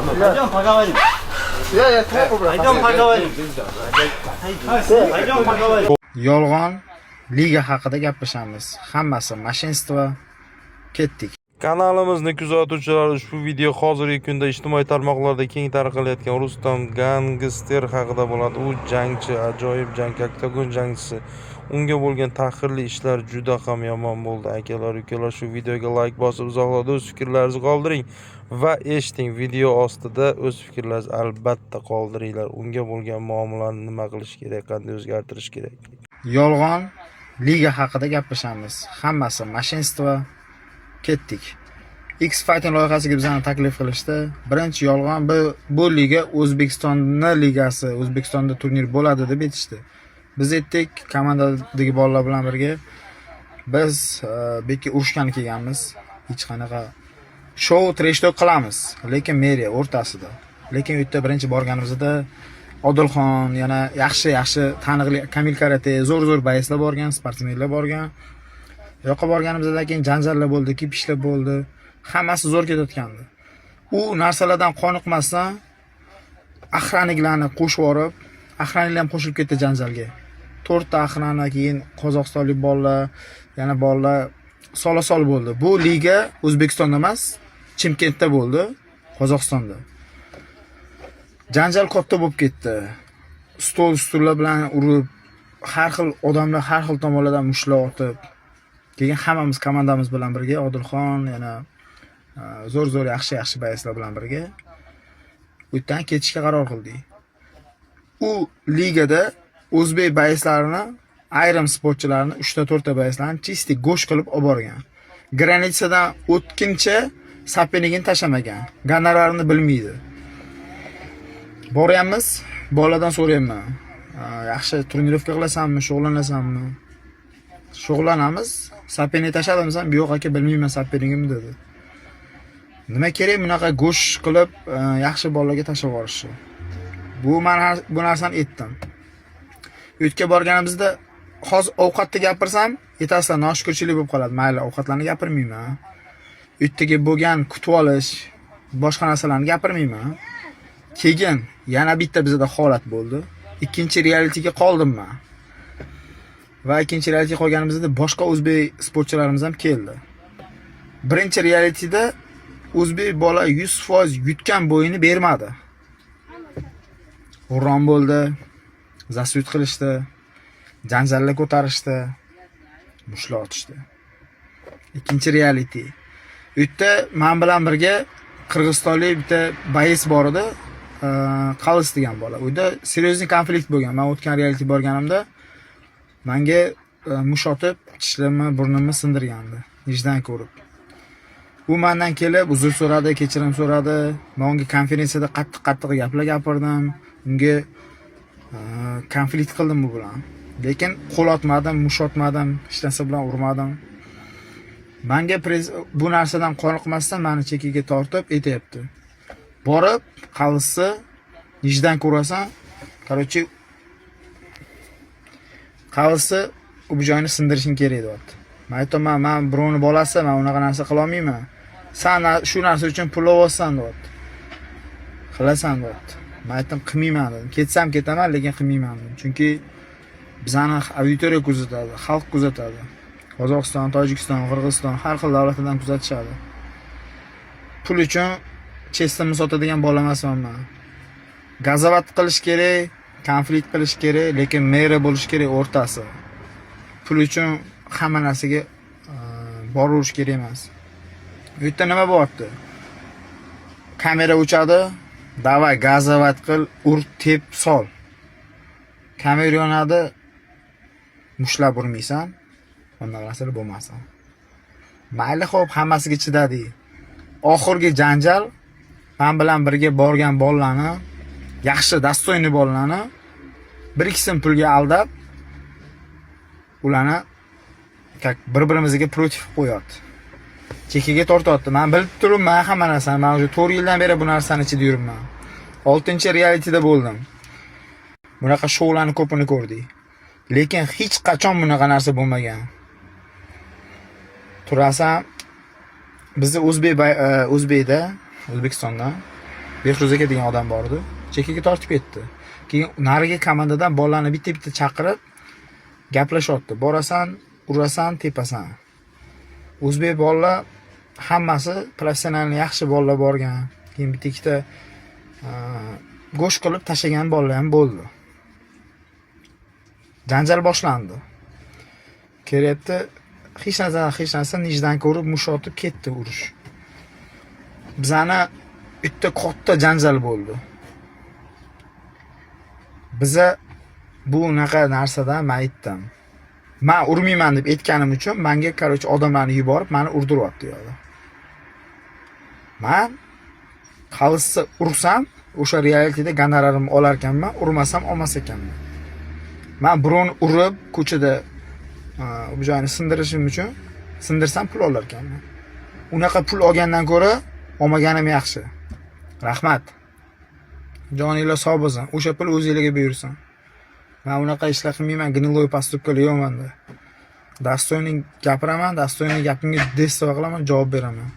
Пойдем поговорим. Я Пойдем поговорим. Пойдем поговорим. Yolg'on liga haqida gapirishamiz. Hammasi мошенство. Ketdik. Kanalimizni kuzatuvchilari, ushbu video hozirgi kunda ijtimoiy tarmoqlarda keng tarqalayotgan Rustam Gangster haqida bo'ladi. U jangchi, ajoyib jangchi, oktagon jangchisi. Unga bo'lgan tahqirli ishlar juda ham yomon bo'ldi. Akalar, ukalar, shu videoga layk bosib, izohlarda o'z fikrlaringizni qoldiring va eshiting, video ostida o'z fikrlaringizni albatta qoldiringlar. Unga bo'lgan muomalani nima qilish kerak, qanday o'zgartirish kerak? Yolg'on liga haqida gapirishamiz. Hammasi мошенство. Ketdik. X Fighting loyihasiga bizani taklif qilishdi. Birinchi yolg'on, bu liga O'zbekistonni ligasi, O'zbekistonda turnir bo'ladi deb aytishdi. Biz aytdik, komandadagi bolalar bilan birga biz bu yerga urushgani kelganmiz. Hech qanaqa shou, trash talk qilamiz, lekin meriya o'rtasida. Lekin u yerda birinchi borganimizda Odilxon, yana yaxshi yaxshi taniqli Kamil Karate, zo'r zo'r боец lar borgan, sportsmenlar borgan. U yoqqa borganimizdan keyin janjallar bo'ldi, кипиш lar bo'ldi. Hammasi zo'r ketayotgandi. U narsalardan qoniqmasdan охранник larni qo'shib yuborib, охранник lar ham qo'shilib ketdi janjalga. To'rtta охрана, keyin qozog'istonlik bolalar, yana bolalar sola-sol bo'ldi. Bu liga O'zbekistonda emas, Chimkentda bo'ldi, Qozog'istonda. Janjal katta bo'lib ketdi. Stol, stullar bilan urib, har xil odamlar har xil tomonlardan mushtlar otib, keyin hammamiz komandamiz bilan birga Odilxon, yana zo'r zo'r yaxshi yaxshi боец lar bilan birga u yerdan ketishga qaror qildik. U ligada o'zbek боец larini, ayrim sportchilarni, 3 ta 4 ta боец larni чистый go'sht qilib olib borgan. Граница dan o'tguncha соперник ini tashlamagan. Gonorarini bilmaydi. Boryapmiz, boladan so'rayapman. Yaxshi тренировка qilasanmi, shug'ullanasanmi? Shug'ullanamiz. Соперник tashladimi desam, "Yo'q aka, bilmayman соперник imni", dedi. Nima kerak bunaqa go'sht qilib yaxshi bolalarga tashlab yuborishni? Bu man bu narsani aytdim. Uyga borganimizda, hozir ovqatni gapirsam, aytasizlar, noshukurchilik bo'lib qoladi. Mayli, ovqatlarni gapirmayman. U yerdagi bo'lgan kutib olish, boshqa narsalarni gapirmayman. Keyin yana bitta bizada holat bo'ldi. Ikkinchi realityga qoldim man. Va ikkinchi realityga qolganimizda boshqa o'zbek sportchilarimiz ham keldi. Birinchi realityda o'zbek bola 100% yutgan бой ini bermadi. O'ron bo'ldi, засуд qilishdi, janjallar ko'tarishdi, mushtlar otishdi. Ikkinchi reality. U yerda men bilan birga qirg'izistonlik bitta боец bor edi, Qalis degan bola. U yerda серьезный konflikt bo'lgan. Men o'tgan reality borganimda menga mush otib, tishlarimni, burnimni sindirgandi. Nijdan ko'rib. U mendan kelib uzr so'radi, kechirim so'radi. Men unga konferensiyada qattiq-qattiq gaplar gapirdim. Unga konflikt qildim bu bilan. Lekin qo'l otmadim, mush otmadim, hech narsa bilan urmadim. Menga bu narsadan qoniqmasdan meni chekkaga tortib aytyapti. Borib, Qalisni nijdan ko'rasan, короче, Qalisni u joyini sindirishing kerak, deyapti. Men aytaman, man birovni bolasi, man unaqa narsa qila olmayman. San shu narsa uchun pul olyapsan, deyapti. Qilasan, deyapti. Men aytdim, qilmayman dedim. Ketsam ketaman, lekin qilmayman dedim. Chunki bizani auditoriya kuzatadi, xalq kuzatadi. Qozog'iston, Tojikiston, Qirg'iziston, har xil davlatlardan kuzatishadi. Pul uchun честь imni sotadigan bola emasman man. Газовать qilish kerak, konflikt qilish kerak, lekin мера bo'lishi kerak, o'rtasi. Pul uchun hamma narsaga boraverish kerak emas. U yerda nima bo'lyapti? Kamera o'chadi, давай газовать qil, ur, tep, sol. Kamera yonadi, mushtlab urmaysan, bunaqa narsalar bo'lmasin. Mayli, xo'p, hammasiga chidadik. Oxirgi janjal men bilan birga borgan bolalarni, yaxshi, достойный bolalarni bir ikkisini pulga aldab, ularni как bir-birimizga против qo'yapti. Chekkaga tortyapti. Men bilib turibman hamma narsani. Men уже 4 yildan beri bu narsani ichida yuribman. 6-realityda bo'ldim. Bunaqa shoularni ko'pini ko'rdik. Lekin hech qachon bunaqa narsa bo'lmagan. Turasan, bizni o'zbek o'zbekda, O'zbekistonda Behruz aka degan odam bor edi, chekkaga tortib ketdi. Keyin narigi komandadan bolalarni bitta bitta chaqirib gaplashyapti: borasan, urasan, tepasan. O'zbek bolalar hammasi professional, yaxshi bolalar borgan. Keyin bitta ikkita go'sht qilib tashlagan bolalar ham bo'ldi. Janjal boshlandi. Kelyapti, hech narsa, hech narsa, nijdan ko'rib mush otib ketdi urush. Bizani bitta katta janjal bo'ldi. Biza bu unaqa narsadan, man aytdim, man urmayman deb aytganim uchun manga, короче, odamlarni yuborib mani urdiryapti u yoqda. Man xalisni ursam, o'sha realityda gonorarimni olar ekanman, urmasam, olmas ekanman. Man birovni urib ko'chada bu joyini sindirishim uchun, sindirsam, pul olar ekanman. Unaqa pul olgandan ko'ra olmaganim yaxshi. Rahmat, joninglar sog' bo'lsin, o'sha pul o'zinglarga buyursin. Man unaqa ishlar qilmayman, гнилой поступка lar yo'q manda. Достойный gapiraman, достойный gapimga действие qilaman, javob beraman.